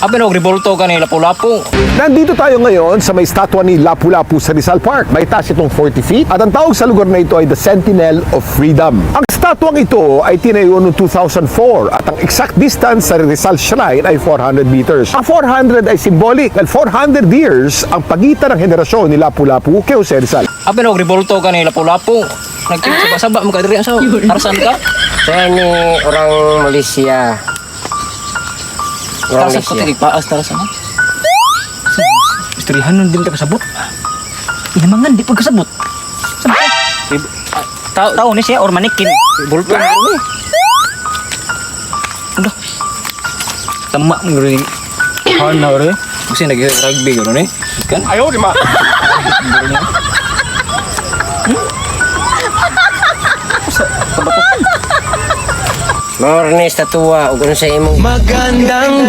Abi og revolto ka ni Lapu-Lapu. Nandito tayo ngayon sa may statwa ni Lapu-Lapu sa Rizal Park. May taas itong 40 feet at ang tawag sa lugar na ito ay the Sentinel of Freedom. Ang statwang ito ay tinayo noong 2004 at ang exact distance sa Rizal Shrine ay 400 meters. Ang 400 ay symbolic dahil 400 years ang pagitan ng henerasyon ni Lapu-Lapu kay Jose Rizal. Abi og revolto ka ni Lapu-Lapu. Nagkisaba-saba mo ka diri sa tarasan ka. Saya ni orang Malaysia. Orang Tarasan ko Malaysia. tigig paas tarasan. Istoryahan nun din ka kasabot. Inamangan di pag kasabot. Sabot. Tao, tao ni siya or manikin. Revolto na rin eh. Udah. Tama mo rin. Hana rin. Kasi nag-rugby gano'n eh. Kan? Ayaw, di ba? Mga ni estatua ug unsa imong Magandang